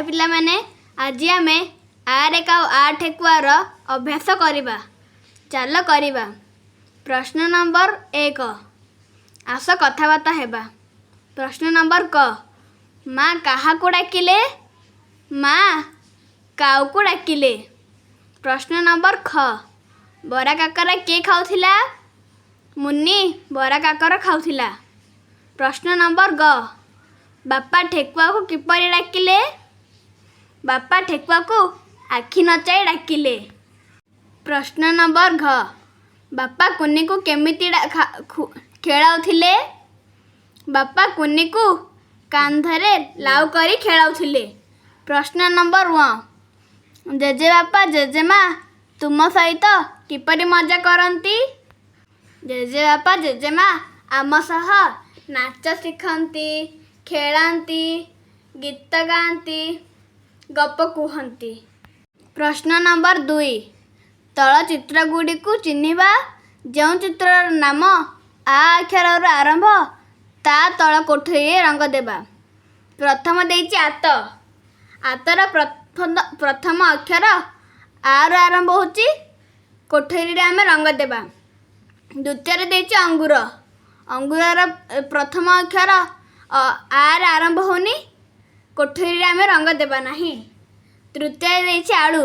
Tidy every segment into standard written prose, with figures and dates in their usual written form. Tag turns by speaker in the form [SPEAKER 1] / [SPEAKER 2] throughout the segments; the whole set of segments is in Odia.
[SPEAKER 1] ହାଏ ପିଲାମାନେ, ଆଜି ଆମେ ଆରେ କାଉ ଆ ଠେକୁଆର ଅଭ୍ୟାସ କରିବା। ଚାଲ କରିବା। ପ୍ରଶ୍ନ ନମ୍ବର 1, ଆସ କଥାବାର୍ତ୍ତା ହେବା। ପ୍ରଶ୍ନ ନମ୍ବର କ, ମା କାହାକୁ ଡାକିଲେ? ମା କାଉକୁ ଡାକିଲେ। ପ୍ରଶ୍ନ ନମ୍ବର ଖ, ବରା କାକରା କିଏ ଖାଉଥିଲା? ମୁନି ବରା କାକରା ଖାଉଥିଲା। ପ୍ରଶ୍ନ ନମ୍ବର ଗ, ବାପା ଠେକୁଆକୁ କିପରି ଡାକିଲେ? ବାପା ଠେକୁଆକୁ ଆଖି ନଚାଇ ଡାକିଲେ। ପ୍ରଶ୍ନ ନମ୍ବର ଘ, ବାପା କୁନିକୁ କେମିତି ଖେଳାଉଥିଲେ? ବାପା କୁନିକୁ କାନ୍ଧରେ ଲାଉ କରି ଖେଳାଉଥିଲେ। ପ୍ରଶ୍ନ ନମ୍ବର ୱ, ଜେଜେବାପା ଜେଜେମା ତୁମ ସହିତ କିପରି ମଜା କରନ୍ତି? ଜେଜେବାପା ଜେଜେମା ଆମ ସହ ନାଚ ଶିଖନ୍ତି, ଖେଳନ୍ତି, ଗୀତ ଗାଆନ୍ତି, ଗପ କୁହନ୍ତି। ପ୍ରଶ୍ନ ନମ୍ବର 2, ତଳ ଚିତ୍ରଗୁଡ଼ିକୁ ଚିହ୍ନିବା। ଯେଉଁ ଚିତ୍ରର ନାମ ଆ ଅକ୍ଷରରୁ ଆରମ୍ଭ, ତା ତଳ କୋଠରୀରେ ରଙ୍ଗ ଦେବା। ପ୍ରଥମ ଦେଇଛି ଆତ। ଆତର ପ୍ରଥମ ଅକ୍ଷର ଆରୁ ଆରମ୍ଭ ହେଉଛି, କୋଠରୀରେ ଆମେ ରଙ୍ଗ ଦେବା। ଦ୍ୱିତୀୟରେ ଦେଇଛି ଅଙ୍ଗୁର। ଅଙ୍ଗୁରର ପ୍ରଥମ ଅକ୍ଷର ଆରେ ଆରମ୍ଭ ହେଉନି, କୋଠରୀରେ ଆମେ ରଙ୍ଗ ଦେବା ନାହିଁ। ତୃତୀୟରେ ଦେଇଛି ଆଳୁ।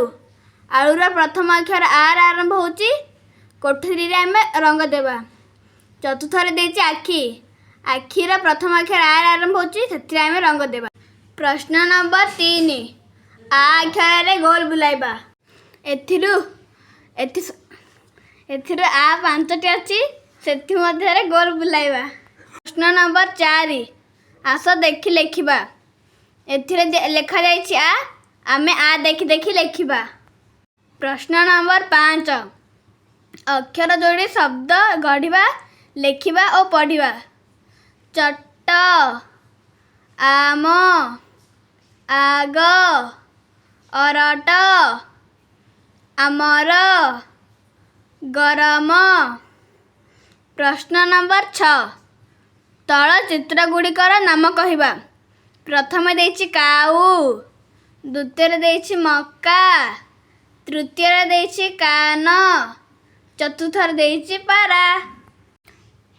[SPEAKER 1] ଆଳୁର ପ୍ରଥମ ଅକ୍ଷର ଆରେ ଆରମ୍ଭ ହେଉଛି, କୋଠରୀରେ ଆମେ ରଙ୍ଗ ଦେବା। ଚତୁର୍ଥରେ ଦେଇଛି ଆଖି। ଆଖିର ପ୍ରଥମ ଅକ୍ଷର ଆରେ ଆରମ୍ଭ ହେଉଛି, ସେଥିରେ ଆମେ ରଙ୍ଗ ଦେବା। ପ୍ରଶ୍ନ ନମ୍ବର 3, ଆ ଅକ୍ଷରରେ ଗୋଲ ବୁଲାଇବା। ଏଥିରୁ ଆ 5ଟି ଅଛି, ସେଥିମଧ୍ୟରେ ଗୋଲ ବୁଲାଇବା। ପ୍ରଶ୍ନ ନମ୍ବର 4, ଆସ ଦେଖି ଲେଖିବା। ଏଥିରେ ଲେଖାଯାଇଛି ଆ, ଆମେ ଆ ଦେଖି ଦେଖି ଲେଖିବା। ପ୍ରଶ୍ନ ନମ୍ବର 5, ଅକ୍ଷର ଯୋଡ଼ି ଶବ୍ଦ ଗଢ଼ିବା, ଲେଖିବା ଓ ପଢ଼ିବା। ଚଟ, ଆମ, ଆଗ, ଅରଟ, ଆମର, ଗରମ। ପ୍ରଶ୍ନ ନମ୍ବର 6, ତଳ ଚିତ୍ରଗୁଡ଼ିକର ନାମ କହିବା। ପ୍ରଥମେ ଦେଇଛି କାଉ, ଦ୍ୱିତୀୟରେ ଦେଇଛି ମକା, ତୃତୀୟରେ ଦେଇଛି କାନ, ଚତୁର୍ଥରେ ଦେଇଛି ପାରା।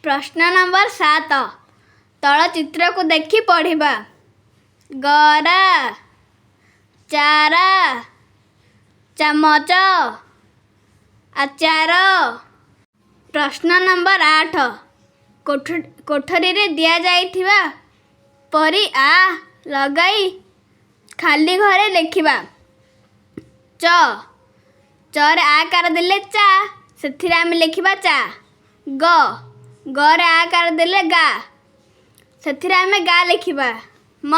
[SPEAKER 1] ପ୍ରଶ୍ନ ନମ୍ବର 7, ତଳ ଚିତ୍ରକୁ ଦେଖି ପଢ଼ିବା। ଗରା, ଚାରା, ଚାମଚ, ଆଚାର। ପ୍ରଶ୍ନ ନମ୍ବର 8, କୋଠରୀରେ ଦିଆଯାଇଥିବା ପରି ଆ ଲଗାଇ ଖାଲି ଘରେ ଲେଖିବା। ଚ, ଚରେ ଆକାର ଦେଲେ ଚା, ସେଥିରେ ଆମେ ଲେଖିବା ଚା। ଗ, ଗରେ ଆକାର ଦେଲେ ଗା, ସେଥିରେ ଆମେ ଗା ଲେଖିବା। ମ,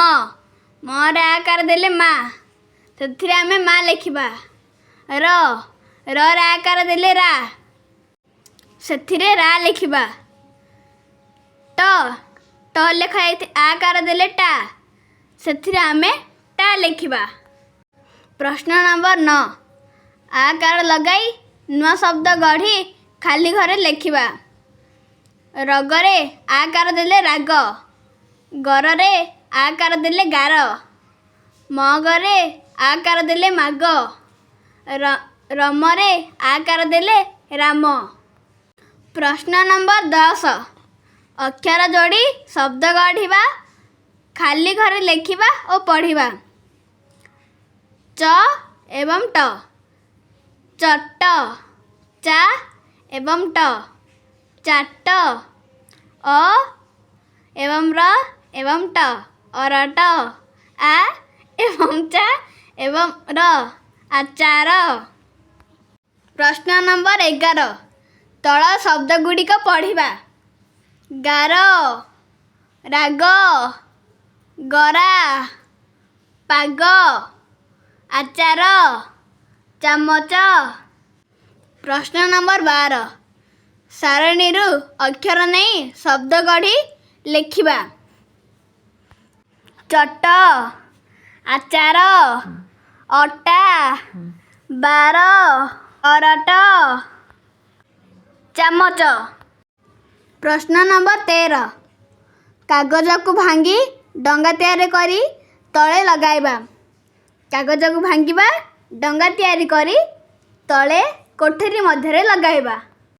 [SPEAKER 1] ମରେ ଆକାର ଦେଲେ ମା, ସେଥିରେ ଆମେ ମା ଲେଖିବା। ର, ରରେ ଆକାର ଦେଲେ ରା, ସେଥିରେ ରା ଲେଖିବା। ଟ, ଟ ଲେଖା ଯାଇ ଆକାର ଦେଲେ ଟା, ସେଥିରେ ଆମେ ଟା ଲେଖିବା। ପ୍ରଶ୍ନ ନମ୍ବର 9, ଆକାର ଲଗାଇ ନୂଆ ଶବ୍ଦ ଗଢ଼ି ଖାଲି ଘରେ ଲେଖିବା। ରଗରେ ଆକାର ଦେଲେ ରାଗ, ଗରରେ ଆକାର ଦେଲେ ଗାର, ମଗରେ ଆକାର ଦେଲେ ମାଗ, ରମରେ ଆକାର ଦେଲେ ରାମ। ପ୍ରଶ୍ନ ନମ୍ବର 10, ଅକ୍ଷର ଯୋଡ଼ି ଶବ୍ଦ ଗଢ଼ିବା, ଖାଲି ଘରେ ଲେଖିବା ଓ ପଢ଼ିବା। ଚ ଏବଂ ଟ, ଚଟ। ଚା ଏବଂ ଟ, ଚାଟ। ଅ ଏବଂ ର ଏବଂ ଟ, ଅରଟ। ଆ ଏବଂ ଚା ଏବଂ ର, ଆଚାର। ପ୍ରଶ୍ନ ନମ୍ବର 11, ତଳ ଶବ୍ଦ ଗୁଡ଼ିକ ପଢ଼ିବା। ଗାର, ରାଗ, ଗରା, ପାଗ, ଆଚାର, ଚାମଚ। ପ୍ରଶ୍ନ ନମ୍ବର 12, ସାରଣୀରୁ ଅକ୍ଷର ନେଇ ଶବ୍ଦ ଗଢ଼ି ଲେଖିବା। ଚଟ, ଆଚାର, ଅଟା, ବାର, ଅରଟ, ଚାମଚ। ପ୍ରଶ୍ନ ନମ୍ବର 13, କାଗଜକୁ ଭାଙ୍ଗି ଡଙ୍ଗା ତିଆରି କରି ତଳେ ଲଗାଇବା। କାଗଜକୁ ଭାଙ୍ଗିବା, ଡଙ୍ଗା ତିଆରି କରି ତଳେ କୋଠରୀ ମଧ୍ୟରେ ଲଗାଇବା।